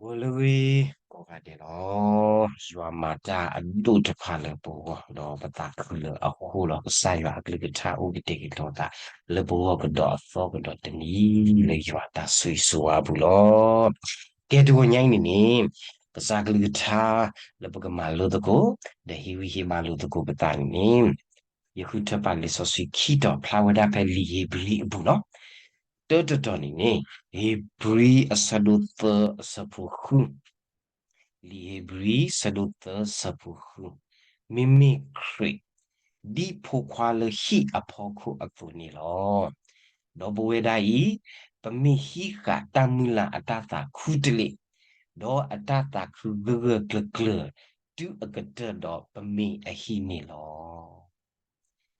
ဂီၤလၢအဂ့ၤ ကိးဂၤဒဲးလီၤ. ယွၤမၤတၢ်အဒိၣ်တဖၣ်လၢပဂီၢ် ဒီးပသးခုလၢအဃိလီၤ. ကစၢ်ယွၤအကလုၢ်ကထါအိၣ်ကတဲာ်ကတီၤသးလၢပဂီၢ်ကဒီးအသီကဒီးတနံၤ လၢယွၤတၢ်ဆိၣ်ဂ့ၤဆိၣ်ဝါအပူၤလီၤ. ကဲတဂီၤညါအံၤန့ၣ်န့ၣ် ကစၢ်ကလုၢ်ကထါလၢပကမၤလိသကိး ဒီးဟ့ၣ်ဂံၢ်ဟ့ၣ်ဘါလိာ်သကိးပသးန့ၣ်န့ၣ် ယဃုထၢပာ်လံာ်စီဆှံခံတီၤ ဖျါဝဲဒၣ်ဖဲလံာ်ဧ့ၤဘြံၤအပူၤလီၤ. တၢတတီၤန့ၣ်န့ၣ် ဧ့ၤဘြံၤအဆၢဒိၣ်သၢအဆၢဖိဃု, လံာ်ဧ့ၤဘြံၤအဆၢဒိၣ်သၢအဆၢဖိဃု, မ့မ့ၢ်ခရံာ် ဒ်ဖိခွါလၢဟံၣ်အဖီခိၣ်အသိးန့ၣ်လီၤ. ဒီးပဝဲဒၣ်အံၤ ပမ့ၢ်ဟံးဃာ်တၢ်မုၢ်လၢ်အတၢ်သးခူတလ့ၢ်, ဒီးအတၢ်သးခုဂၢၢ်ဂၢၢ်ကျၢၤကျၢၤ တုၤအကတၢၢ်ဒီးပမ့ၢ်အဟံၣ်န့ၣ်လီၤ.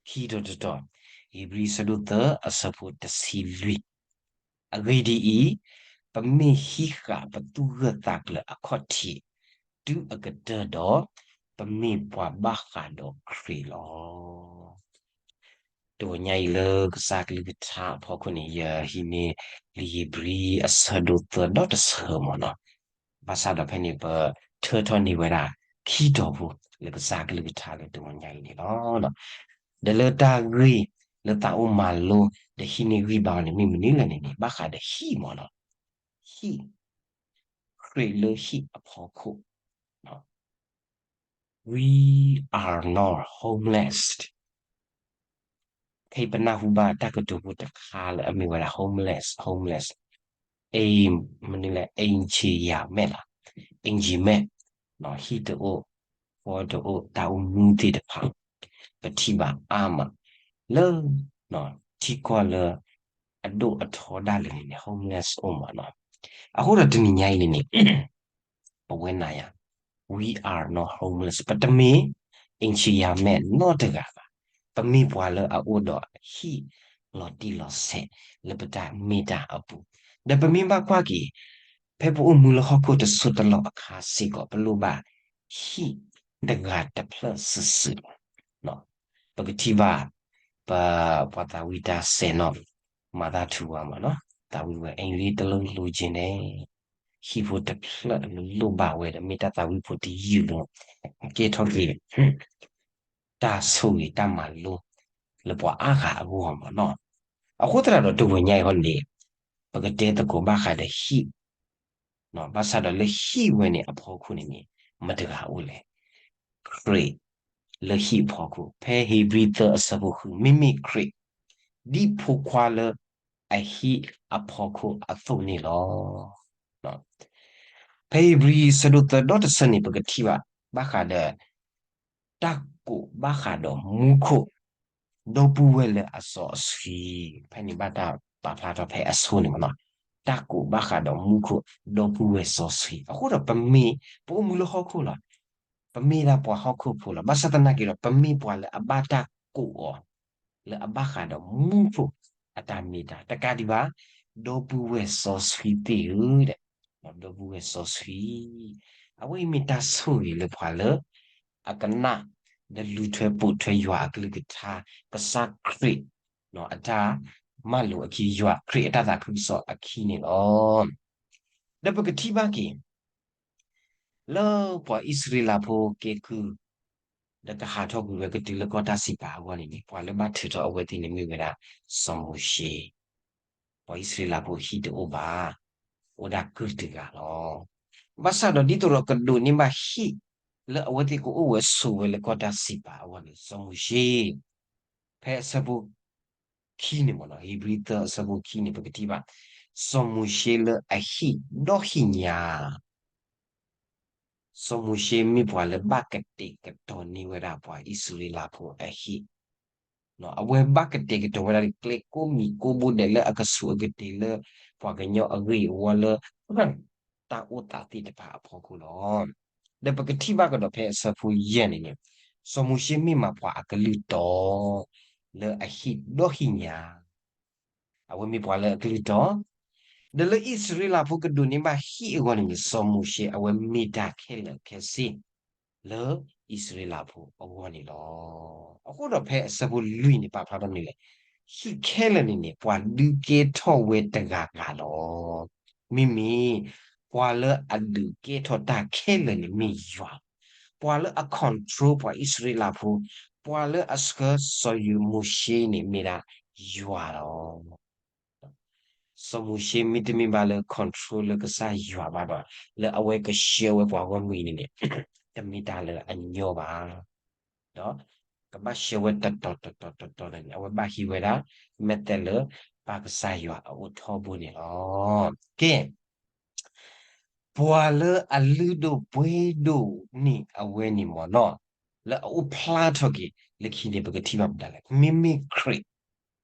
ခံတီၤတတီၤ, ဧ့ၤဘြံၤအဆၢဒိၣ်သၢအဆၢဖိတဆံလွံၢ်, အဂ့ၢ်ဒ်အံၤ, ပမ့ၢ်ဟံးဃာ်ပသူၣ်ဂၢၢ်သးကျၢၤအခီၣ်ထံး တုၤအကတၢၢ်ဒီး ပမ့ၢ်ပှၤဘၣ်ဃးဒီးခရံာ်လီၤ. တဂီၤညါအံၤလၢကစၢ်ကလုၢ်ကထါအဖီခိၣ်န့ၣ် ယဟံးန့ၢ်လံာ်ဧ့ၤဘြံၤအဆၢဒိၣ်သၢဒီတဆၢမ့ၢ်နီၤ. ဘၣ်ဆၣ်ဒီးဖဲန့ၣ် ပထၢထီၣ်န့ၢ်ဝဲဒၣ်ခံတီၤဖိ လၢကစၢ်ကလုၢ်ကထါလၢတဂီၤညါအံၤန့ၣ်လီၤ. ဒီးလၢတၢ်ဂ့ၢ်လၢသးအိၣ်မၤလိ ဒီးဟံးန့ၢ်ဂံၢ်ဘါအီၤန့ၣ် မ့ၢ်မနုၤလဲၣ်န့ၣ်န့ၣ် ဘၣ်ဃးဒီးဟံၣ်မ့ၢ်နီၤ. ဟံၣ်, ခရံာ်လၢဟံၣ်အဖီခိၣ် We are not homeless. ဖဲပနၢ်ဟူဘၣ်တၢ်ကတိၤဖိတခါလၢအမ့ၢ်ဝဲဒၣ် homeless, homeless, အံၤ မနုၤလဲၣ် အ့ၣ်ကၠံယၤမဲာ်လီၤ, အ့ၣ်ကၠံမဲာ်, ဟံၣ်တအိၣ်, ဃီတအိၣ်, တၢ်အိၣ်မူသ့ၣ်တဖၣ် ပထံၣ်ဘၣ်အါမး လၢ ထံကီၢ်လၢ အဒိၣ်အထီဒၣ်လဲာ်န့ၣ်န့ၣ် homeless အိၣ်မးနီၤ. အဃိဒီးတနံၤညါအံၤန့ၣ်န့ၣ် ပဝဲနၤယၤ we are not homeless, ပတမ့ၢ် အ့ၣ်ကၠံယၤမဲာ်နီတဂၤဘၣ်. ပမ့ၢ်ပှၤလၢအအိၣ်ဒီးဟံၣ်လီၤတံၢ်လီၤဆဲးလၢပတၢ်မ့ၢ်တၢ်အပူၤ, ဒီးပမ့ၢ်ဘၣ်ကွၢ်က့ၤ ဖဲပအိၣ်မူလၢဟီၣ်ခိၣ်တစိၢ်တလီၢ်အခါစ့ၢ်ကီး ပလိၣ်ဘၣ်ဟံၣ်တဂၤတဖျၢၣ်စုာ်စုာ်လီၤ. ပကထံၣ်ဘၣ် ပပှၤသးဝံၣ်တၢ်စဲၤနီၣ် မၤသးထူဝါမးနီၤ, သးဝံၣ်ဝဲ အိမ်လေးတစ်လုံးလိုချင်တယ်, ဟံၣ်ဖိတဖျၢၣ်လိၣ်ဘၣ်ဝဲဒီး မ့ၢ်တၢ်သးဝံၣ်ဖိတယုၢ်လၢ ကဲထီၣ်က့ၤ တၢ်ဆိၣ်ဂ့ၤတၢ်မၤလိ လၢပှၤအါဂၤအဂီၢ်မးနီၤ. အဃိသတးဒီးတဂီၤညါအံၤဟီန့ၣ် ပကတဲသကိးဘၣ်ဃးဒီးဟံၣ် ဘၣ်ဆၣ်ဒီးလၢဟံၣ်ဝဲန့ၣ်အဖီခိၣ်န့ၣ်န့ၣ် မတၤတဂၤအိၣ်လဲၣ်. ခရံာ် လၢဟံၣ်အဖီခိၣ်, ဖဲဧ့ၤဘြံၤသၢအဆၢဖိဃု, မ့မ့ၢ်ခရံာ် ဒ်ဖိခွါလၢအဟံၣ်အဖီခိၣ်အသိးန့ၣ်လီၤ. ဖဲဧ့ၤဘြံၤအဆၢဒိၣ်သၢဒီတဆၢန့ၣ် ပကထံၣ်ဘၣ် ဘၣ်ဃးဒီး တၢ်ကိးဘၣ်ဃးဒီးမူခိၣ် ဒီပုၢ်ဝဲၢ်လၢအစီအဆှံ, ဖဲန့ၣ်ဘၣ်တၢ်ပာ်ဖျါထီၣ်ဖဲအဆိန့ၣ်မးနီၤ, တၢ်ကိးဘၣ်ဃးဒီးမူခိၣ် ဒီပုၢ်ဝဲၢ်စီဆှံ. အဃိဒီးပမ့ၢ် ပအိၣ်မူလၢဟီၣ်ခိၣ်လီၤ. ပမ့ၢ်ဒၣ်ပှၤဟီၣ်ခိၣ်ဖိလီၤ. ဘၣ်ဆၣ်သနာ်က့ဒီး ပမ့ၢ်ပှၤလၢအဘၣ်တၢ်ကိးအီၤ လၢအဘၣ်ဃးဒီးမူခိၣ်အတၢ်မ့ၢ်တၢ် တကးဒံးဘၣ် ဒီပုၢ်ဝဲၢ်စီဆှံသ့ၣ်ဧၢ, ဒီပုၢ်ဝဲၢ်စီဆှံ, အဝဲအံၤမ့ၢ်တၢ်ဆိၣ်ဂ့ၤလၢပှၤလၢ အကနၣ် ဒီးလူၤထွဲပိာ်ထွဲယွၤအကလုၢ်ကထါ ကစၢ်ခရံာ် အတၢ်မၤလိာ်အခံ ယွၤခရံာ်အတၢ်သးခုကစီၣ်အခံန့ၣ်လီၤ. ဒီးပကထံၣ်ဘၣ်က့ၤ လၢပှၤအံၣ်စရ့လးဖိကဲကုၢ် ဒီးကဟးထီၣ်ကွံာ်ဝဲကတုၤလၢကီၢ်တၢ်စံးပာ်အဂီၢ်န့ၣ်န့ၣ် ပှၤလၢဘၣ်ထုးထီၣ်အဝဲသ့ၣ်န့ၣ်မ့ၢ်ဝဲဒၣ် စီၤမိၤၡ့, ပှၤအံၣ်စရ့လးဖိဟံၣ်တအိၣ်ဘၣ်, အိၣ်ဒၣ်ကုၢ်တဂၤလီၤ. ဘၣ်ဆၣ်ဒီးဒ်သိးဒီးကဒိးန့ၢ်ဘၣ်ဟံၣ် လၢအဝဲသ့ၣ်ကအိၣ်ဝဲဆိးဝဲလၢကီၢ်တၢ်စံးပာ်အဂီၢ်န့ၣ် စီၤမိၤၡ့ ဖဲအဆၢဖိခံန့ၣ်မ့ၢ်နီၤ, ဧ့ၤဘြံၤသၢအဆၢဖိခံန့ၣ် ပကထံၣ်ဘၣ် စီၤမိၤၡ့လၢအဟံၣ်ဒီဟံၣ်ညါ စီၤမိၤၡ့မ့ၢ်ပှၤလၢဘၣ်ကတဲာ်ကတီၤန့ၢ်ဝဲဒၣ်ပှၤအံၣ်စရ့လးဖိအဟံၣ်, အဝဲဘၣ်ကတဲာ်ကတီၤဝဲဒၣ်ကျဲကိးမံၤကိးဘိဒဲးလၢအကဆူးအကတ့ၤလၢ ပှၤကညီအဂ့ၢ်အဝီလၢ တၢ်အိၣ်သးသ့ၣ်တဖၣ်အဖီခိၣ်လီၤ. ဒီးပကထံၣ်ဘၣ်ကဒီးဖဲအဆၢဖိယဲၢ်န့ၣ်န့ၣ်, စီၤမိၤၡ့မ့ၢ်မးပှၤအကလုၢ်တီ လၢအဟံၣ်ဒီဟံၣ်ညါ အဝဲမ့ၢ်ပှၤလၢအကလုၢ်တီ, ဒီးလၢအံၣ်စရ့လးဖိကဒိးန့ၢ်ဘၣ်ဟံၣ်အဂီၢ်န့ၣ်န့ၣ် စီၤမိၤၡ့အဝဲမ့ၢ်တၢ်ခဲလၢာ်ခဲဆ့ လၢအံၣ်စရ့လးဖိအဂီၢ်န့ၣ်လီၤ. အဃိဒီးဖဲအဆၢဖိလွံၢ်န့ၣ် ပာ်ဖျါထီၣ်မနုၤလဲၣ်, ဟံၣ်ခဲလၢာ်န့ၣ်န့ၣ် ပှၤဒုးကဲထီၣ်ဝဲတဂၤဂၤလီၤ. မ့မ့ၢ် ပှၤလၢအဒုးကဲထီၣ်တၢ်ခဲလၢာ်န့ၣ်မ့ၢ်ယွၤ, ပှၤလၢအ control ပှၤအံၣ်စရ့လးဖိ, ပှၤလၢအဆှၢစီၤယိၤမိၤၡ့န့ၣ် မ့ၢ်ဒၣ်ယွၤလီၤ. စီၤမိၤၡ့မ့တမ့ၢ်ဘၣ်လၢ control လၢကစၢ်ယွၤဘၣ်ဒီး လၢအဝဲကဆှၢဝဲပှၤဂီၢ်မုၢ်အံၤန့ၣ်န့ၣ် တမ့ၢ်တၢ်လၢအညီဘၣ်. ဒီးကဘၣ်ဆှၢဝဲတတီၤတတီၤတတီၤန့ၣ် အဝဲဘၣ်ဟံးဝဲဒၣ် method လၢပၢ်ကစၢ်ယွၤအအိၣ်ထီဘိန့ၣ်လီၤ. ကဲ ပှၤလၢအလုၢ်ဒိၣ်ပှ့ၤဒိၣ်န့ၢ်အဝဲန့ၣ်မ့ၢ်နီၢ်, လၢအအိၣ်ဖျါထီၣ်က့ၤလၢခံန့ၣ် ပကထံၣ်ဘၣ်မတၤလဲၣ်, မ့မ့ၢ်ခရံာ်,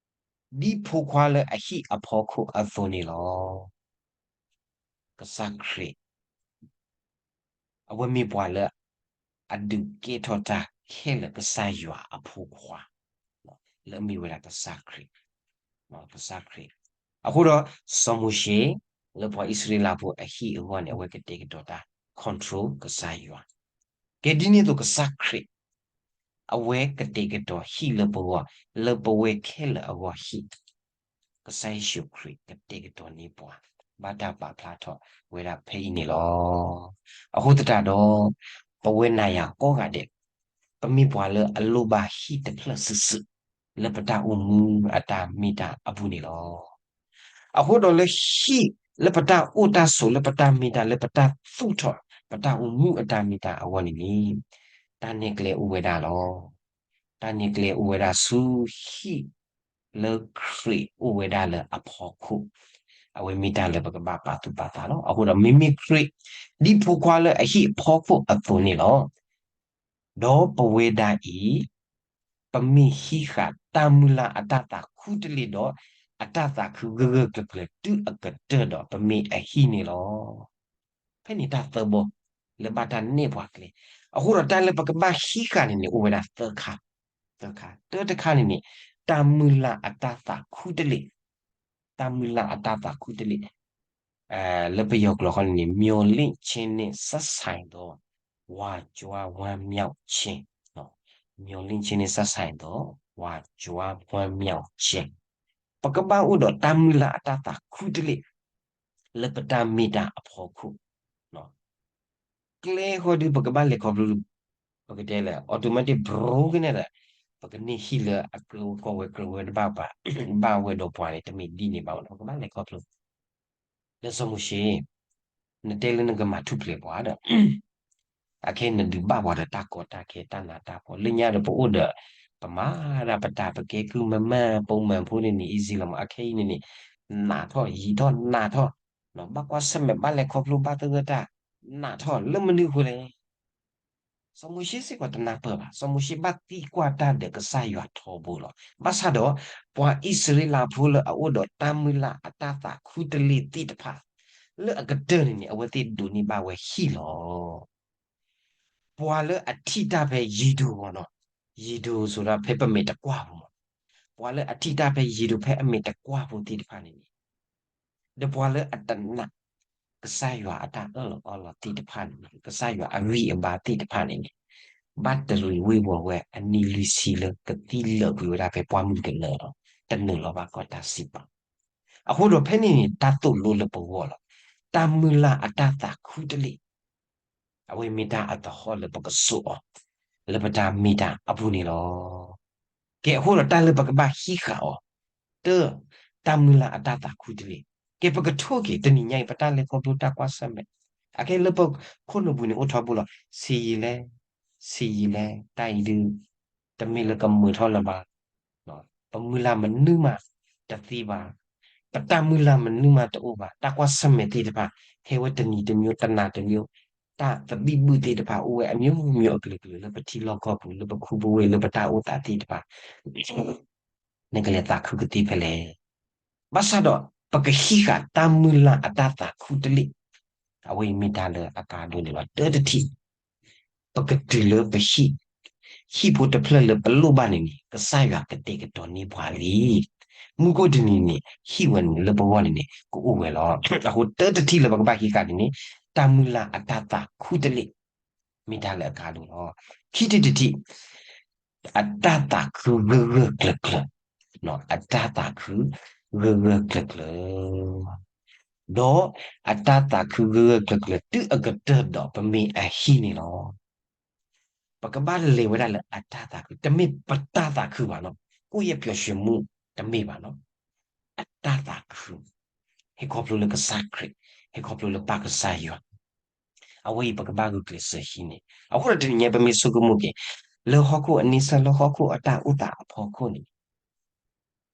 ဒ်ဖိခွါလၢအဟံၣ်အဖီခိၣ်အသိးန့ၣ်လီၤ. ကစၢ်ခရံာ် အဝဲမ့ၢ်ပှၤလၢ အဒုးကဲထီၣ်တၢ်ခဲလၢာ်ကစၢ်ယွၤအဖိခွါ, လၢအမ့ၢ်ဝဲဒၣ်ကစၢ်ခရံာ်, ကစၢ်ခရံာ်. အဃိဒီး စီၤမိၤၡ့ လၢပှၤအံၣ်စရ့လးဖိအဟံၣ်အဂီၢ်န့ၣ် အဝဲကတဲာ်ကတီၤတၢ် control ကစၢ်ယွၤ, ကဲဒ်န့ၣ်အသိးကစၢ်ခရံာ် အဝဲကတဲာ်ကတီၤဟံၣ်လၢပဂီၢ်, လၢပဝဲခဲလၢာ်အဂီၢ်ဟံၣ် ကစၢ်ယ့ၣ်ၡူးခရံာ်ကတဲာ်ကတီၤန့ၢ်ပှၤ ဘၣ်တၢ်ပာ်ဖျါထီၣ်ဝဲဒၣ်ဖဲအံၤန့ၣ်လီၤ. အဃိသတးဒီး ပဝဲနၤယၤကိးဂၤဒဲး ပမ့ၢ်ပှၤလၢအလိၣ်ဘၣ်ဟံၣ်တဖျၢၣ်စုာ်စုာ် လၢပတၢ်အိၣ်မူအတၢ်မ့ၢ်တၢ်အပူၤန့ၣ်လီၤ. အဃိဒီးလၢဟံၣ် လၢပတၢ်အိၣ်တၢ်ဆိး လၢပတၢ်မ့ၢ်တၢ် လၢပတၢ်သူၣ်ထီၣ် ပတၢ်အိၣ်မူအတၢ်မ့ၢ်တၢ်အဂီၢ်န့ၣ်န့ၣ် တၢ်နဲၣ်ကျဲအိၣ်ဝဲဒၣ်လီၤ. တၢ်နဲၣ်ကျဲအိၣ်ဝဲဒၣ်ဆူဟံၣ် လၢခရံာ်အိၣ်ဝဲဒၣ်လၢအဖီခိၣ်, အဝဲမ့ၢ်တၢ်လၢပကဘၣ်ပာ်သူၣ်ပာ်သးလီၤ. အဃိဒီးမ့မ့ၢ်ခရံာ် ဒ်ဖိခွါလၢအဟံၣ်အဖီခိၣ်အသိးန့ၣ်လီၤ. ဒီးပဝဲဒၣ်အံၤ ပမ့ၢ်ဟံးဃာ်တၢ်မုၢ်လၢ်အတၢ်သးခူတလ့ၢ်ဒီး အတၢ်သးခုဂၢၢ်ဂၢၢ်ကျၢၤကျၢၤတုၤအကတၢၢ်ဒီး ပမ့ၢ်အဟံၣ်န့ၣ်လီၤ. ဖဲန့ၣ်တၢ်သၢဘီ လၢဘၣ်တၢ်နဲၣ်ပှၤကျဲ, အဃိဒီးတၢ်လၢပကဘၣ်ဟံးဃာ်န့ၣ်န့ၣ် အိၣ်ဝဲဒၣ်သၢခါ, သၢခါ, တၢတခါန့ၣ်န့ၣ် တၢ်မုၢ်လၢ်အတၢ်သးခူတလ့ၢ်, တၢ်မုၢ်လၢ်အတၢ်သးခူတလ့ၢ် လၢပယီၤကျိာ်ဃီန့ၣ်န့ၣ် မျှော်လင့်ခြင်းနှင့် စပ်ဆိုင်သော ဝါကြွားဝမ်းမြောက်ခြင်း, မျှော်လင့်ခြင်းနှင့် စပ်ဆိုင်သော ဝါကြွားဝမ်းမြောက်ခြင်း, ပကဘၣ်အိၣ်ဒီးတၢ်မုၢ်လၢ်အတၢ်သးခူတလ့ၢ် လၢပတၢ်မ့ၢ်တၢ်အဖီခိၣ်, ကျဲဃီဒုး ပကဘၣ်လဲၤခီဖျိ, ပကတဲလၢ automatic ဘြိကနဲၣ်ဒီး ပကန့ၢ်ဟံၣ်လၢအကြၢးဝဲကီၢ်ဝဲကြၢးဝဲတဘၣ်ဘၣ်, ဘၣ်ဝဲဒီးပှၤန့ၣ် တမ့ၢ်ဒ်န့ၣ်ဘၣ်ဝဲဒီး ပကဘၣ်လဲၤခီဖျိ လၢစီၤမိၤၡ့ နတဲလၢနကမၤထူၣ်ဖျဲးပှၤဒီး အခဲအံၤနဒုးဘၣ်ပှၤဒီးတၢ်ကီတၢ်ခဲတၢ်နးတၢ်ဖှီၣ် လၢညါဒီးပအိၣ်ဒီး ပမၤဒၣ်ပတၢ်ပကဲကုၢ်မၤမၤပိာ်မၤဖိန့ၣ်န့ၣ် easy လီၤမး အခဲအံၤန့ၣ်န့ၣ် နးထီၣ်ယံာ်ထီၣ်နးထီၣ်, ဘၣ်ကွၢ်ဆၢၣ်မဲာ် ဘၣ်လဲၤခီဖျိ ဘၣ်သဂၢၢ်တၢ် နးထီၣ်လၢမနုၤအဃိလဲၣ်. စီၤမိၤၡ့စ့ၢ်ကီးတနၢ်ပၢၢ်ဘၣ်, စီၤမိၤၡ့ဘၣ်သံကွၢ်တၢ်ဒီးကစၢ်ယွၤထီဘိလီၤ. ဘၣ်ဆၣ်ဒီး ပှၤအံၣ်စရ့လးဖိလၢအအိၣ်ဒီးတၢ်မုၢ်လၢ်အတၢ်သးခူတလ့ၢ်သ့ၣ်တဖၣ် လၢအကတၢၢ်န့ၣ်န့ၣ် အဝဲသ့ၣ်ဒိးန့ၢ်ဘၣ်ဝဲဟံၣ်လီၤ. ပှၤလၢအထံၣ်တၢ်ဖဲယံၤဒိၣ်ဂီၢ်နီၤ, ယံၤဒိၣ်ဆိဒၣ်ဖဲပမဲာ်တကွၢ်ပူၤမး, ပှၤလၢအထံၣ်တၢ်ဖဲယံၤဒိၣ်ဖဲအမဲာ်တကွၢ်ပူၤသ့ၣ်တဖၣ်န့ၣ်န့ၣ် ဒီးပှၤလၢအတနာ် ကစၢ်ယွၤအတၢ်အၢၣ်လီၤအီလီၤသ့ၣ်တဖၣ်န့ၣ်န့ၣ် ကစၢ်ယွၤအဂံၢ်အဘါသ့ၣ်တဖၣ်န့ၣ်န့ၣ် ဘၣ်တရံးဝ့ၤဝီၤဝဲအနံၤလွံၢ်ဆံလၢကသံလၢာ်ကွံာ်ဝဲဒၣ်ဖဲပှၢ်မုၢ်ကနၢလီၤ. တနုာ်လီၤဘၣ်ကီးတၢ်စံးပာ်. အဃိဒီးဖဲန့ၣ်န့ၣ် တၢ်သိၣ်လိလၢပဂီၢ်လီၤ. တၢ်မုၢ်လၢ်အတၢ်သးခူတလ့ၢ် အဝဲမ့ၢ်တၢ်အသဟီၣ်လၢပကစိာ်အီၤ လၢပတၢ်မ့ၢ်တၢ်အပူၤန့ၣ်လီၤ. ကဲ အဃိဒီးတၢ်လၢပကဘၣ်ဟံးဃာ်အီၤ တၢ်, တၢ်မုၢ်လၢ်အတၢ်သးခူတလ့ၢ်, ကဲ ပကထိၣ်က့ၤတနံၤညါအံၤ ပတၢ်လဲၤခီဖျိတၢ်ကွၢ်ဆၢၣ်မဲာ်, အခဲလၢပခိၣ်နူာ်ပူၤန့ၣ်အိၣ်ထီဘိလီၤ. ဆံးယံာ်လဲၣ်, ဆံးယံာ်လဲၣ်, တၢ်အံၤဒုး တမ့ၢ်လၢကမုာ်ထီၣ်လၢၤဘၣ် ပမုၢ်လၢ်မနုၤမးတသ့ဘၣ်, ပတၢ်မုၢ်လၢ်မနုၤမးတအိၣ်ဘၣ်, တၢ်ကွၢ်ဆၢၣ်မဲာ်သ့ၣ်တဖၣ် ဟဲဝဲတနံၤတမံၤ တနၤတမံၤ, တၢ်သဘံၣ်ဘုၣ်သ့ၣ်တဖၣ်အိၣ်ဝဲအမျိုးမျိုးအကလုာ်ကလုာ် လၢပထံလီၢ်ကီၢ်ပူၤ လၢပခူပဝ့ၢ် လၢပတၢ်အိၣ်သးသ့ၣ်တဖၣ် နကလဲၤသးခုကသ့ဖဲလဲၣ်. ဘၣ်ဆၣ်ဒီး ပကဟံးဃာ်တၢ်မုၢ်လၢ်အတၢ်သးခူတလ့ၢ်, အဝဲအံၤမ့ၢ်တၢ်လၢအကါဒိၣ်န့ၣ်လီၤ. တၢတထံၣ် ပကတုၤလၢပဟံၣ်, ဟံၣ်ဖိတဖျၢၣ်လၢပလိၣ်ဘၣ်န့ၣ်န့ၣ် ကစၢ်ယွၤကတဲာ်ကတီၤန့ၢ်ပှၤလံ. မူခိၣ်တနံၤန့ၣ် ဟံၣ်ဝဲန့ၣ်လၢပဂီၢ်န့ၣ်န့ၣ် ကအိၣ်ဝဲလီၤ. အဃိတၢတထံၣ်လၢပကဘၣ်ဟံးဃာ်န့ၣ်န့ၣ် တၢ်မုၢ်လၢ်အတၢ်သးခူတလ့ၢ် မ့ၢ်တၢ်လၢအကါဒိၣ်လီၤ. ခံထံၣ်တထံၣ် အတၢ်သးခုဂၢၢ်ဂၢၢ်ကျၢၤကျၢၤ, အတၢ်သးခုဂၢၢ်ဂၢၢ်ကျၢၤကျၢၤ. ဒီးအတၢ်သးခုဂၢၢ်ဂၢၢ်ကျၢၤကျၢၤ တုၤအကတၢၢ်ဒီးပမ့ၢ်အဟံၣ်န့ၣ်လီၤ. ပကဘၣ်လဲၤဝဲဒၣ်လၢအတၢ်သးခု, တမ့ၢ်ပတၢ်သးခုဘၣ်နီၤ, ကိၣ်ယဲၢ်ပျီၢ်ရွှ့ၣ်မူတမ့ၢ်ဘၣ်နီၤ, အတၢ်သးခု, ဟ့ၣ်ခီဖျိလၢကစၢ်ခရံာ်, ဟ့ၣ်ခီဖျိလၢပၢ်ကစၢ်ယွၤ, အဝဲအံၤပကဘၣ်ဂုာ်ကျဲးစၢးဟံးန့ၢ်, အဃိဒီးတနံၤညါပမ့ၢ်ဆိကမိၣ်က့ၤ, လၢဟီၣ်ခိၣ်အန့ဆၢၣ် လၢဟီၣ်ခိၣ်အတၢ်အိၣ်သးအဖီခိၣ်န့ၣ်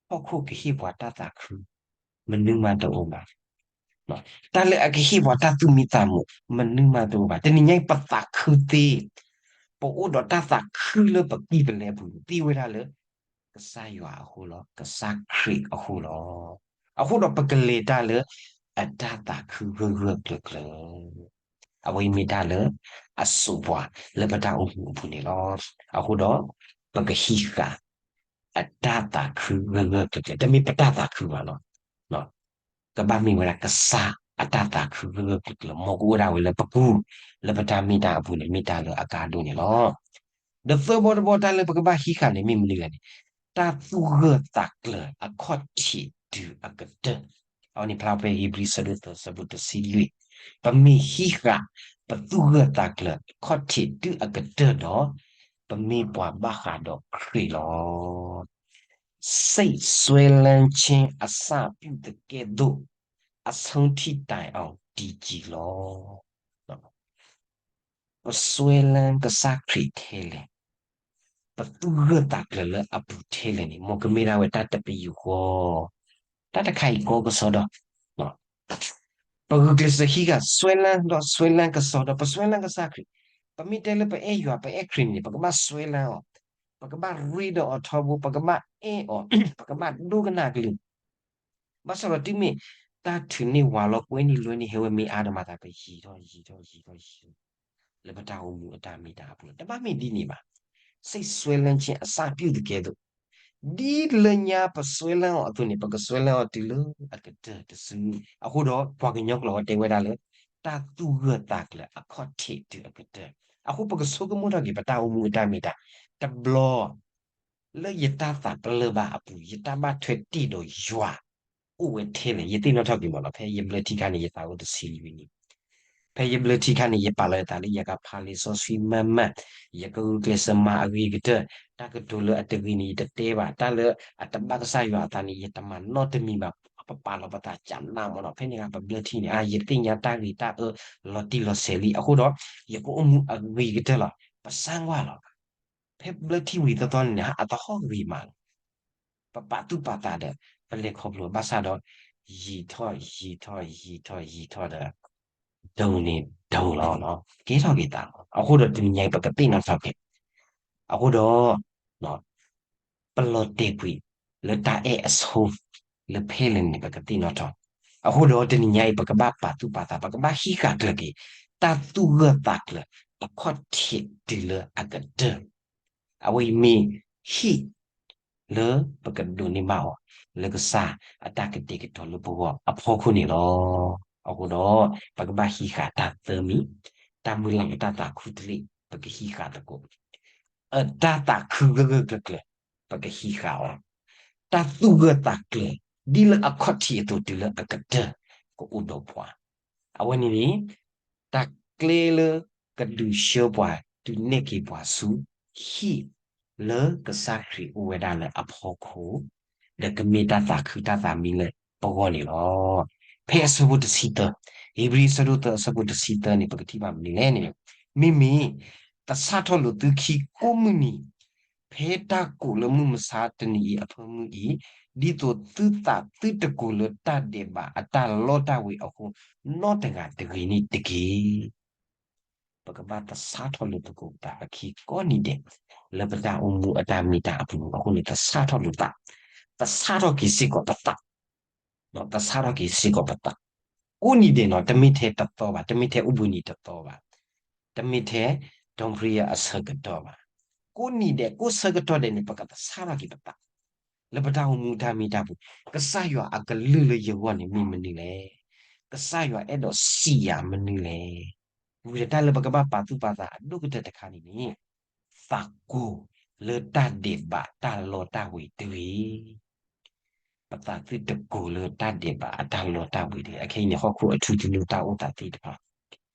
ဟီၣ်ခိၣ်ကဟ့ၣ်ပှၤတၢ်သးခု, မနုၤမးတအိၣ်ဘၣ်. တၢ်လၢအကဟ့ၣ်ပှၤတၢ်သူၣ်မံသးမုာ် မနုၤမးတအိၣ်ဘၣ်. တနံၤညါအံၤပသးခုသ့, ပအိၣ်ဒီးတၢ်သးခုလၢပကံၢ်ပလဲအပူၤန့ၣ် သ့ဝဲဒၣ်လၢ ကစၢ်ယွၤအဃိလီၤ, ကစၢ်ခရံာ်အဃိလီၤ. အဃိဒီးပကလဲၤတၢ်လၢအတၢ်သးခုဂၢၢ်ဂၢၢ်ကျၢၤကျၢၤ အဝဲအံၤမ့ၢ်တၢ်လၢအစိာ်ပှၤလၢပတၢ်အိၣ်မူအပူၤန့ၣ်လီၤ. အဃိဒီး ပကဟံးဃာ် အတၢ်သးခုဂၢၢ်ဂၢၢ်ကျၢၤကျၢၤ, တမ့ၢ်ပတၢ်သးခုဘၣ်နီၤ, ကဘၣ်မ့ၢ်ဝဲဒၣ်ကစၢ်အတၢ်သးခုဂၢၢ်ဂၢၢ်ကျၢၤကျၢၤ မ်ကအိၣ်ဒၣ်ဝဲလၢပပူၤ, လၢပတၢ်မ့ၢ်တၢ်အပူၤန့ၣ် မ့ၢ်တၢ်လၢအကါဒိၣ်န့ၣ်လီၤ. ဒီးသၢဘီတဘီတၢ်လၢပကဘၣ်ဟံးဃာ်န့ၣ် မ့ၢ်မနုၤလဲၣ်န့ၣ်, တၢ်သူၣ်ဂၢၢ်သးကျၢၤအခီၣ်ထံးတုၤအကတၢၢ်, အဝဲန့ၣ်ဖျါဖဲဧ့ၤဘြံၤဆၢဒိၣ်သၢဆၢဖိတဆံလွံၢ်, ပမ့ၢ်ဟံးဃာ် ပသူၣ်ဂၢၢ်သးကျၢၤအခီၣ်ထံးတုၤအကတၢၢ်ဒီး, ပမ့ၢ်ပှၤဘၣ်ဃးဒီးခရံာ်လီၤ. စိတ်စွဲလမ်းခြင်း အစပြုသကဲ့သို့ အဆုံးထိတိုင်အောင်တည်ကြည်လော့. ပစွဲလန်းကစၢ်ခရံာ်ထဲလဲၣ်, ပသူၣ်ဂၢၢ်သးကျၢၤလၢအပူၤထဲလဲၣ်န့ၣ် မ်ကမ့ၢ်ဒၣ်ဝဲတၢ်တပယူာ်ဃီ, တၢ်တခါအံၤကီကစီဒီး ပဂုာ်ကျဲးစၢးဟံးဃာ်စွဲလန်းဒီးစွဲလန်းကစီဒီး ပစွဲလန်းကစၢ်ခရံာ်, ပမ့ၢ်တဲလၢပအဲၣ်ယွၤ ပအဲၣ်ခရံာ်န့ၣ် ပကဘၣ်စွဲလန်းအီၤ, ပကဘၣ်ရ့ဒီးအီၤထီဘိ, ပကဘၣ်အဲၣ်အီၤ, ပကဘၣ်ဒိကနၣ်အကလုၢ် ဘၣ်ဆၣ်ဒီးတုၤမ့ၢ်တၢ်ထုးန့ၢ်ဝးလီၤ ကွဲန့ၢ်လွဲန့ၢ် ဟဲဝဲမ့ၢ်အါဒီးမၤသး ပယံာ်ထီၣ်ယံာ်ထီၣ်ယံာ်ထီၣ်ယံာ်ထီၣ် လၢပတၢ်အိၣ်မူအတၢ်မ့ၢ်တၢ်အပူၤန့ၣ် တဘၣ်မ့ၢ်ဒ်န့ၣ်ဘၣ်. စိတ်စွဲလန်းခြင်း အစပြုသကဲ့သို့, ဒ်လၢညါပစွဲလန်းအီၤအသိးန့ၣ် ပကစွဲလန်းအီၤတုၤလၢအကတၢၢ်တစု. အဃိဒီးပှၤကညီကျိာ်ဝဲတဲဝဲဒၣ်လၢ တၢ်သူၣ်ဂၢၢ်သးကျၢၤအခီၣ်ထံးတုၤအကတၢၢ်. အဃိပကဆိကမိၣ်ထီၣ်က့ၤ ပတၢ်အိၣ်မူအတၢ်မ့ၢ်တၢ်, တဘျီ လၢယတၢ်သးပလၢၢ်ဘၣ်အပူၤ ယတၢ်ဘၣ်ထွဲတ့ၢ်ဒီးယွၤ အိၣ်ဝဲထဲလဲၣ်. ယသ့ၣ်နီၣ်ထီၣ်က့ၤမးနီၤ ဖဲယဘျၢထံခါန့ၣ် ယသးအိၣ်တဆံလွံၢ်နံၣ်, ဖဲယဘျၢထံခါန့ၣ် ယပာ်လီၤယသးလၢယကဖးလံာ်စီဆှံမးမး, ယကဂုာ်ကျဲးစၢးမၤအဂ့ၤကတၢၢ်, တၢ်ကတိၤလၢအတဂ့ၤန့ၣ် ယတတဲဘၣ်, တၢ်လၢအတဘၣ်ကစၢ်ယွၤအသးန့ၣ် ယတမၤနီတမံၤဘၣ်. ပပာ်လီၤပသးကနးမးနီၤ ဖဲန့ၣ်အခါ ပဘျၢထံန့ၣ် ယသ့ၣ်ညါတၢ်ဂ့ၤတၢ်အၢ လီၤတံၢ်လီၤဆဲးလံ. အဃိဒီး ယကအိၣ်မူအဂ့ၤကတၢၢ်လီၤ. ပစၢ်ကွၢ်လီၤ ဖဲဘျၢထံဝံၤသီသီန့ၣ် အသဟီၣ်ဂ့ၤမးလီၤ. ပပာ်သူၣ်ပာ်သးဒီး ပလဲၤခီဖျိဘၣ်ဆၣ်ဒီး ယံာ်ထီၣ်ယံာ်ထီၣ်ယံာ်ထီၣ်ယံာ်ထီၣ်ဒီး ဒိၣ်န့ၢ်ဒိၣ်လီၤ, ကဲထီၣ်က့ၤသးလီၤ. အဃိဒီးတနံၤညါအံၤ ပကသ့ၣ်နီၣ်ထီၣ်က့ၤ, အဃိဒီး ပလီၤတဲာ်ကွံာ်လၢတၢ်အဲၣ်အဆိ လၢဖဲလဲၣ်န့ၣ် ပကသ့ၣ်နီၣ်ထီၣ်. အဃိဒီးတနံၤညါအံၤ ပကဘၣ်ပာ်သူၣ်ပာ်သး, ပကဘၣ်ဟံးဃာ်ကျၢၤက့ၤ တၢ်သူၣ်ဂၢၢ်သးကျၢၤအခီၣ်ထံးတုၤလၢအကတၢၢ်, အဝဲအံၤမ့ၢ်ဟံၣ်လၢပကဒိးန့ၢ်ဘၣ်အီၤ လၢကစၢ်အတၢ်ကတဲာ်ကတီၤလၢပဂီၢ်အဖီခိၣ်န့ၣ်လီၤ. အဃိဒီး ပကဘၣ်ဟံးဃာ်တၢ်သၢမံၤ, တၢ်မုၢ်လၢ်အတၢ်သးခုတလ့ၢ် ပကဟံးဃာ်သကိး အတၢ်သးခုဂၢၢ်ဂၢၢ်ကျၢၤကျၢၤ ပကဟံးဃာ်အီၤ, တၢ်သူၣ်ဂၢၢ်သးကျၢၤ ဒ်လၢအခီၣ်ထံးအသိးတုၤလၢအကတၢၢ် ကအိၣ်ဒီးပှၤ, အဝဲန့ၣ်န့ၣ် တၢ်ကျဲလၢကဒုးဆှၢပှၤ ဒုးနဲၣ်က့ၤပှၤဆူဟံၣ်လၢကစၢ်ခရံာ်အိၣ်ဝဲဒၣ်လၢအဖီခိၣ်, ဒီးကမ့ၢ်တၢ်သးခုတၢ်သးမံလၢပဂီၢ်န့ၣ်လီၤ. ဖဲအဆၢဖိတဆံသၢ, ဧ့ၤဘြံၤအဆၢဒိၣ်သၢအဆၢဖိတဆံသၢန့ၣ် ပကထံၣ်ဘၣ်မနုၤလဲၣ်န့ၣ်, မ့မ့ၢ် သဆၣ်ထီၣ်လိာ်သုခံကိးမုၢ်နံၤ, ဖဲတၢ်ကိးလၢမုၢ်မဆါတနံၤအံၤအဖၢမုၢ်အံၤ, ဒ်သိးသုသးသုတကိၤလၢတၢ်ဒဲးဘးအတၢ်လီတၢ်ဝ့ၤအဃိ, နီတဂၤတဂ့ၤန့ၣ်တက့ၢ်. ပကဘၣ်သဆၣ်ထီၣ်လိာ်သကိးပသးအခံကိးနံၤဒဲး လၢပတၢ်အိၣ်မူအတၢ်မ့ၢ်တၢ်အပူၤအဃိန့ၣ် သဆၣ်ထီၣ်လိာ်သး, သဆၣ်ထီၣ်က့ၤစ့ၢ်ကီးပသး, သဆၣ်ထီၣ်က့ၤစ့ၢ်ကီးပသး, ကိးနံၤဒဲးနီၤ, တမ့ၢ်ထဲတသီဘၣ်, တမ့ၢ်ထဲအိၣ်ဘှံးနံၤတသီဘၣ်, တမ့ၢ်ထဲ ဒီပြံယၤ အဆၢကတီၢ်ဘၣ်, ကိးနံၤဒဲး ကိးဆၢကတီၢ်ဒဲးန့ၣ် ပကသဆၣ်ထီၣ်က့ၤပသး လၢပတၢ်အိၣ်မူတၢ်မ့ၢ်တၢ်ပူၤ, ကစၢ်ယွၤအကလုၢ်လၢယဂီၢ်န့ၣ်မ့ၢ်မနုၤလဲၣ်. ကစၢ်ယွၤအဲၣ်ဒိးစံးယၤမနုၤလဲၣ်. ဝံၤဒီးတၢ်လၢပကဘၣ်ပာ်သူၣ်ပာ်သးအဒိၣ်ကတၢၢ်တခါန့ၣ်န့ၣ်, သးကိၤလၢတၢ်ဒဲးဘးတၢ်လီတၢ်ဝ့ၤတဂ့ၤ. ပသးသုတကိၢ်လၢတၢ်ဒဲးဘးအတၢ်လီတၢ်ဝ့ၤတဂ့ၤ. အခဲအံၤန့ၣ် ဟီၣ်ခိၣ်အထူသနူတၢ်အိၣ်သးသ့ၣ်တဖၣ်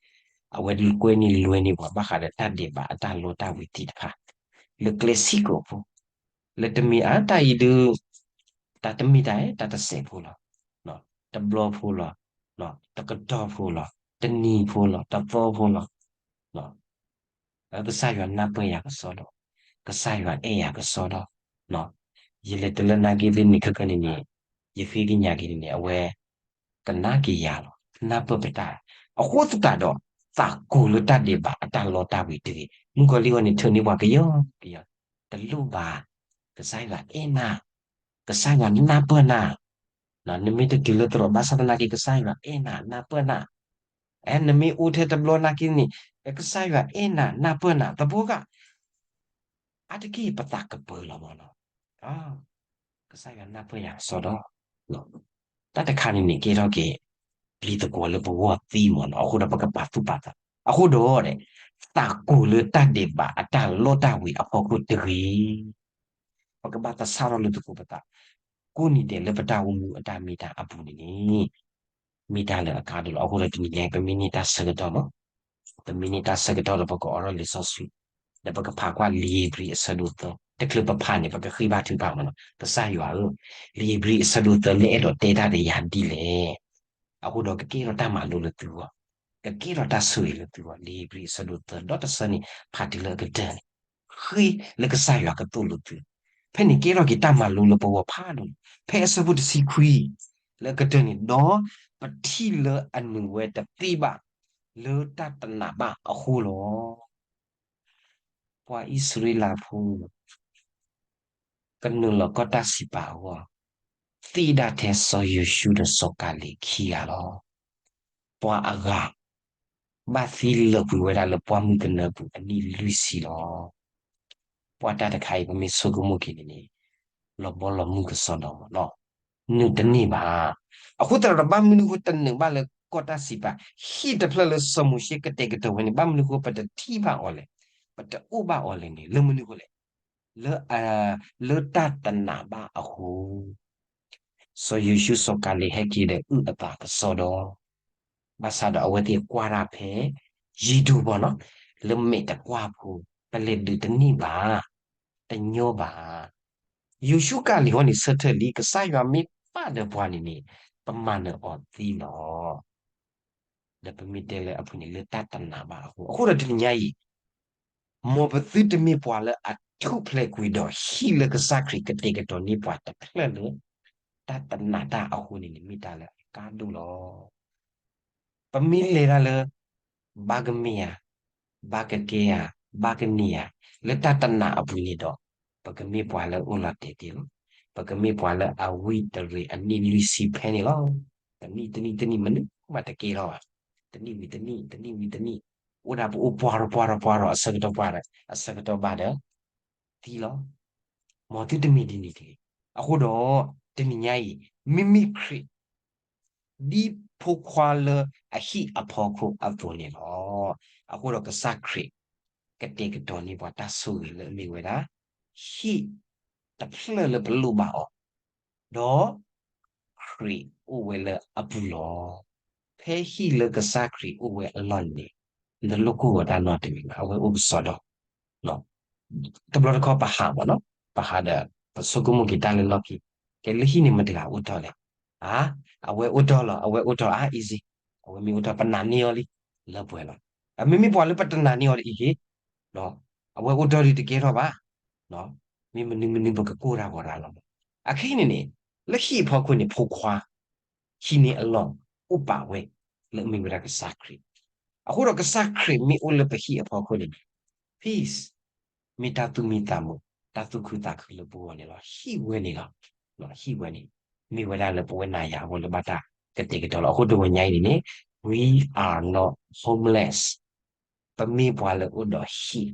အဝဲကွဲန့ၢ်လွဲန့ၢ်ပှၤဘၣ်ဃးဒီးတၢ်ဒဲးဘးအတၢ်လီတၢ်ဝ့ၤသ့ၣ်တဖၣ် လၢကျဲစံၣ်ကိာ်ဖိ လၢတမ့ၢ်အတၢ်အံၤဒုး တၢ်တမ့ၢ်တၢ် တၢ်တစဲးဖိလီၤ, တဘျီဖိလီၤ, တကတီၢ်ဖိလီၤ, တနံၤဖိလီၤ, တသီဖိလီၤ. ကစၢ်ယွၤနၢ်ပၢၢ်ယၤကစီဒီ, ကစၢ်ယွၤအဲၣ်ယၤကစီဒီ, ယလဲၤတလၢနာ်က့သ့ၣ်န့ၣ် ခဲကနံၣ်န့ၣ် ယဃ့ကညးက့ၤန့ၣ် အဝဲ ကနၣ်က့ၤယၤလီၤ. နၢ်ပၢၢ်ပတၢ်, အဃိသတးဒီး သးကိၢ်လၢတၢ်ဒဲးဘးအတၢ်လီတၢ်ဝ့ၤတဂ့ၤ. မုၣ်ကီၤလံၢ်အံၤန့ၣ် ထုးန့ၢ်ပှၤကယီကယီ, တလိၣ်ဘၣ်, ကစၢ်ယွၤအဲၣ်နၤ, ကစၢ်ယွၤနၢ်ပၢၢ်နၤ, နမ့ၢ်တတုၤလၢသရိာ်ဘၣ်ဆၣ်သနာ်က့ ကစၢ်ယွၤအဲၣ်နၤ နၢ်ပၢၢ်နၤ, နမ့ၢ်အိၣ်ထဲတဘျီနာ်က့န့ၣ် ကစၢ်ယွၤအဲၣ်နၤ နၢ်ပၢၢ်နၤ သဘိဂၤ အါတက့ၢ်ပသးကပၢၤလီၤမးနီၤ. ကစၢ်ယွၤနၢ်ပၢၢ်ယၤကစီဒီ, တၢ်တခါန့ၣ်န့ၣ် ကဲထီၣ်က့ၤ ပျံၤသကွီၤလၢပဂီၢ်သံမးနီၤ. အဃိဒီးပကပာ်သူၣ်ပာ်သး, အဃိဒီး သးကိၢ်လၢတၢ်ဒဲးဘးအတၢ်လီတၢ်ဝ့ၤအဖီခိၣ်တဂ့ၤ. ပကဘၣ်သဆၣ်ထီၣ်လိာ်သကိးပသး ကိးနံၤဒဲးလၢပတၢ်အိၣ်မူအတၢ်မ့ၢ်တၢ်အပူၤန့ၣ်န့ၣ် မ့ၢ်တၢ်လၢအကါဒိၣ်လီၤ. အဃိဒီးတနံၤညါအံၤ ပမ့ၢ်န့ၢ်တၢ်ဆၢကတီၢ်မး, ပမ့ၢ်န့ၢ်တၢ်ဆၢကတီၢ်ဒီး ပကအိးထီၣ်လံာ်စီဆှံ, ဒီးပကဖးကွၢ်လံာ်ဧ့ၤဘြံၤအဆၢဒိၣ်သၢ, တချုးပဖးန့ၣ် ပကဃ့ဘါထုကဖၣ်မးနီၤ. ကစၢ်ယွၤဧၢ, လံာ်ဧ့ၤဘြံၤအဆၢဒိၣ်သၢ နအဲၣ်ဒိးတဲတၢ်ဒီးယၤဒ်လဲၣ်. အဃိဒီးကကဲထီၣ်တၢ်မၤလိလၢသုဂီၢ်, ကကဲထီၣ်တၢ်ဆိၣ်ဂ့ၤလၢသုဂီၢ်. လံာ်ဧ့ၤဘြံၤအဆၢဒိၣ်သၢ ဒီတဆၢန့ၣ် ဖးတုၤလၢအကတၢၢ်န့ၣ်, ဃ့လၢကစၢ်ယွၤကသိၣ်လိသု, ဖဲန့ၣ်ကဲထီၣ်က့ၤတၢ်မၤလိလၢပဂီၢ်ဖးဒိၣ်, ဖဲအဆၢဖိတဆံခွံ လၢအကတၢၢ်န့ၣ်, ဒီးပထံၣ်လၢအနုာ်ဝဲတသ့ဘၣ် လၢတၢ်တနာ်ဘၣ်အဃိလီၤ. ပှၤအံၣ်စရ့လးဖိ ကနုာ်လီၤကီၢ်တၢ်စံးပာ်အဂီၢ်, သ့ၣ်ဒၣ်ထဲစီၤယိၤၡူဒီးစီၤကၤလ့းခံဂၤလီၤ. ပှၤအဂၤ ဘၣ်သံလၢာ်ကွံာ်ဝဲဒၣ်လၢပှၢ်မုၢ်ကနၢပူၤအနံၣ်လွံၢ်ဆံလီၤ. ပှၤတၢ်တခါအံၤ ပမ့ၢ်ဆိကမိၣ်က့ၤန့ၣ်န့ၣ် လီၤဘီလီၤမုၢ်ကစီဒီမးနီၤ, နုာ်တန့ၢ်ဘၣ်. အဃိသတးဒီး ဘၣ်မနုၤဃိတနုာ်ဘၣ်လၢကီၢ်တၢ်စံးပာ် ဟံၣ်တဖျၢၣ်လၢစီၤမိၤၡ့ကတဲာ်ကတီၤဝဲန့ၣ် ဘၣ်မနုၤဃိပတထံၣ်ဘၣ်အီၤလဲၣ်, ပတအိၣ်ဘၣ်အီၤလဲၣ်န့ၣ် လၢမနုၤဃိလဲၣ်, လၢ လၢတၢ်တနာ်ဘၣ်အဃိ စီၤယိၤၡူစီၤကၤလ့းဟဲက့ၤဒီးအုၣ်အသးကစီဒီ, ဘၣ်ဆၣ်ဒီးအဝဲသ့ၣ်ကွၢ်တၢ်ဖဲ ယံၤဒိၣ်ဘၣ်နီၤ, လၢမဲာ်တကွၢ်ဖိ, ပလဲၤဒုးတန့ၢ်ဘၣ်, တညီဘၣ်. ယိၤၡူကၤလ့းဟီန့ၣ် ဆၢထၢၣ်လံ ကစၢ်ယွၤမ့ၢ်ပာ်ဒီးပှၤန့ၣ်န့ၣ် ပမၤနၢၤအီၤသ့လီၤ. ဒီးပမ့ၢ်တဲလၢအပူၤန့ၣ် လၢတၢ်တနာ်ဘၣ်အဃိ, အဃိဒီးတနံၤညါအံၤ မ်ပသုတမ့ၢ်ပှၤလၢအထူၣ်ဖျဲးကွံာ်ဒီးဟံၣ်လၢကစၢ်ခရံာ်ကတဲာ်ကတီၤန့ၢ်ပှၤတဖျၢၣ်လၢ တၢ်တနာ်တၢ်အဃိန့ၣ်န့ၣ် မ့ၢ်တၢ်လၢအကါဒိၣ်လီၤ. ပမ့ၢ်လဲၤတၢ်လၢ ဘၣ်ကမ့ၢ်ဧါ, ဘၣ်ကကဲဧါ, ဘၣ်ကန့ၢ်ဧါ, လၢတၢ်တနာ်အပူၤန့ၣ်ဒီး ပကမ့ၢ်ပှၤလၢအိၣ်လီၤတဲာ်တ့ၢ်လီၤ. ပကမ့ၢ်ပှၤလၢအဝံတရံးအနံၣ်လွံၢ်ဆံဖဲန့ၣ်လီၤ. တနံၣ်တနံၣ်တနံၣ်မနုၤမးတကဲထီၣ်ဘၣ်. တနံၣ်ဝံၤတနံၣ်, တနံၣ်ဝံၤတနံၣ်, အိၣ်ဒၣ်ပအိၣ်ပှၢ်ထီၣ်ပှၢ်ထီၣ်ပှၢ်ထီၣ် အဆၢကတီၢ်ပှၢ်ဒီး အဆၢကတီၢ်ဘၣ်ဒီး သံလီၤ. မ်သုတမ့ၢ်ဒ်န့ၣ်တဂ့ၤ. အဃိဒီး တနံၤညါအံၤ မ့မ့ၢ်ခရံာ် ဒ်ဖိခွါလၢအဟံၣ်အဖီခိၣ်အသိးန့ၣ်လီၤ. အဃိဒီးကစၢ်ခရံာ် ကတဲာ်ကတီၤန့ၢ်ပှၤတၢ်ဆိၣ်ဂ့ၤလၢအမ့ၢ်ဝဲဒၣ် ဟံၣ်တဖျၢၣ်လၢပလိၣ်ဘၣ်အီၤ, ဒီး ခရံာ်အိၣ်ဝဲလၢအပူၤလီၤ. ဖဲဟံၣ်လၢကစၢ်ခရံာ်အိၣ်ဝဲအလီၢ်န့ၣ် နတလိၣ်ကိၢ်ဂီၤတၢ်နီတမံၤဘၣ်, အဝဲအိၣ်ကစီဒီ တဘျီတခီပဟးမးနီၤ, ပဟးဒီး ပဆိကမိၣ်က့ၤတၢ်လၢလီၢ်ခံ, ကဲလၢဟံၣ်န့ၣ်မတဂၤအိၣ်ထီၣ်လဲၣ်. အါ, အဝဲအိၣ်ထီၣ်လီၤ, အဝဲအိၣ်ထီၣ်အါ easy, အဝဲမ့ၢ်အိၣ်ထီၣ်ပနာ်န့ၢ်အီၤလံ, လၢပှဲၤလီၤ. အမ့မ့ၢ်ပှၤလၢပတနာ်န့ၢ်အီၤဒ်အံၤဂ့ၤ, အဝဲအိၣ်ထီၣ်ဒ်တကဲထီၣ်ဘၣ်, မ့ၢ်မနုၤမနုၤပကကိၢ်တၢ်ဂီၤတၢ်လီၤ. အခဲအံၤန့ၣ်န့ၣ် လၢဟံၣ်အဖီခိၣ်န့ၣ် ဖိခွါ ဟံးန့ၢ်အလီၢ်အိၣ်ပာ်ဝဲ လၢအမ့ၢ်ဝဲဒၣ်ကစၢ်ခရံာ်. အဃိဒီးကစၢ်ခရံာ်မ့ၢ်အိၣ်လၢပဟံၣ်အဖီခိၣ်န့ၣ် peace မ့ၢ်တၢ်သူၣ်မံသးမုာ် တၢ်သူၣ်ခုသးခုလၢပဂီၢ်န့ၣ်လီၤ. ဟံၣ်ဝဲန့ၣ်လီၤ. ဟံၣ်ဝဲန့ၣ် မ့ၢ်ဝဲဒၣ်လၢပဝဲနၤယၤအဂီၢ်လၢဘၣ်တၢ်ကတဲာ်ကတီၤလီၤ. အဃိတဂီၤညါအံၤန့ၣ်န့ၣ် we are not homeless ပမ့ၢ်ပှၤလၢအိၣ်ဒီးဟံၣ်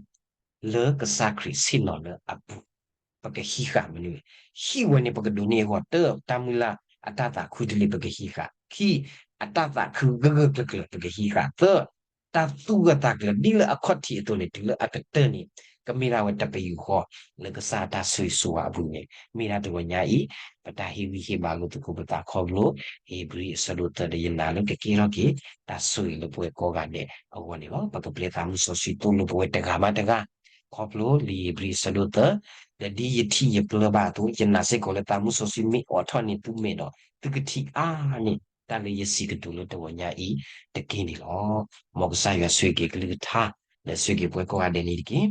လၢကစၢ်ခရံာ်ဆ့ၣ်နီၤလၢအပူၤ ပကဟံးဃာ်မနုၤလဲၣ်. ဟံၣ်ဝဲန့ၣ် ပကဒိးန့ၢ်အဂီၢ် တၢ် တၢ်မုၢ်လၢ်အတၢ်သးခုတလ့ၢ် ပကဟံးဃာ်, ခံ အတၢ်သးခုဂၢၢ်ဂၢၢ်ကျၢၤကျၢၤ ပကဟံးဃာ်, သၢ တၢ်သူၣ်ဂၢၢ်သးကျၢၤ ဒ်လၢအခီၣ်ထံးအသိးန့ၣ် တုၤလၢအကတၢၢ်န့ၣ် ကမ့ၢ်ဒၣ်ဝဲတပယူာ်ဃီ လၢကစၢ်အတၢ်ဆိၣ်ဂ့ၤဆိၣ်ဝါအပူၤန့ၣ် မ့ၢ်ဒၣ်တဂီၤညါအံၤ ပတၢ်ဟ့ၣ်ဂံၢ်ဟ့ၣ်ဘါလိာ်သကိးပသးခီဖျိ ဧ့ၤဘြံၤအဆၢဒိၣ်သၢဒီး ယနာ်လၢကကဲထီၣ်က့ၤ တၢ်ဆိၣ်ဂ့ၤလၢပဝဲကိးဂၤဒဲးအဂီၢ်န့ၣ်လီၤ. ပကပျဲသးမုၢ်စီဆှံသိၣ်လိပဝဲတဂၤဘၣ်တဂၤ ခီဖျိလံာ်ဧ့ၤဘြံၤအဆၢဒိၣ်သၢ ဒီးဒ်ယထံၣ်ယပျၢၢ်ဘၣ်အသိး ယနာ်စ့ၢ်ကီးလၢသးမုၢ်စီဆှံမ့ၢ်အိးထီၣ်န့ၢ်သုမဲာ်ဒီး သုကထံၣ်အါန့ၢ် တၢ်လၢယစံးကတိၤလၢတဂီၤညါအံၤတက့ၢ်န့ၣ်လီၤ. မ်ကစၢ်ယွၤဆိၣ်ဂ့ၤက့ၤကလုၢ်ကထါ ဒီးဆိၣ်ဂ့ၤက့ၤပဝဲကိးဂၤဒဲးန့ၣ်တက့ၢ်.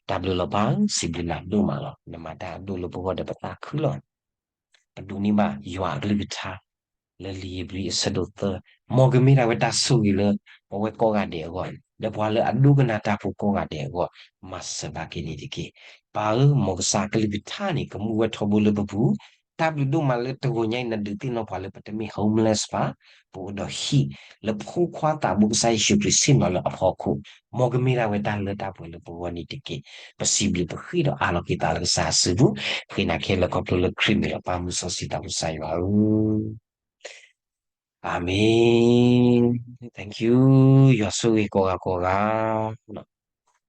တၢ်ဘျုးလီၤပၢ်ဧၢ, စံးဘျုးနၤဒိၣ်မးလီၤ. နမၤတၢ်အဒိၣ်လၢပဂီၢ်ဒီးပသးခုလီၤ. ပဒိးန့ၢ်ဘၣ်ယွၤအကလုၢ်ကထါ လၢလံာ်ဧ့ၤဘြံၤအဆၢဒိၣ်သၢ, မ်ကမ့ၢ်ဒၣ်ဝဲတၢ်ဆိၣ်ဂ့ၤလၢ ပဝဲကိးဂၤဒဲးအဂီၢ်, ဒီးပှၤလၢအဒိကနၣ်တၢ်ဖိကိးဂၤဒဲးအဂီၢ်, မၤစၢၤဘၣ်က့ၤန့ၣ်တက့ၢ်. ပၢ်ဧၢ, မ်ကစၢ်အကလုၢ်ကထါန့ၣ် ကမူဝဲထီဘိလၢပပူၤ, တၢ်ဘျုးဒိၣ်မးလၢတဂီၤညါအံၤ နဒုးသ့ၣ်နီၣ်ပှၤလၢပတမ့ၢ် homeless ဘၣ်, ပအိၣ်ဒီးဟံၣ်လၢဖိခွါသးဘိကစၢ်ယ့ၣ်ၡူးခရံာ်ဆ့ၣ်နီၤလၢအဖီခိၣ်, မ်ကမ့ၢ်ဒၣ်ဝဲတၢ်လၢတၢ်ပှဲၤလၢပဂီၢ်န့ၣ်တက့ၢ်. ပစံးဘျုးပဃ့ဒီးအးလီၤက့ၤသးလၢကစၢ်အစုပူၤ, ဃ့နၤခဲလၢာ်ခီဖျိလၢခရံာ်မံၤလီၤ ပၢ်မုၢ်စီဆှံသးဘိကစၢ်ယွၤဧၢ, အၤမ့ၣ်. Thank you, ယွၤဆိၣ်ဂ့ၤကိးဂၤကိးဂၤ.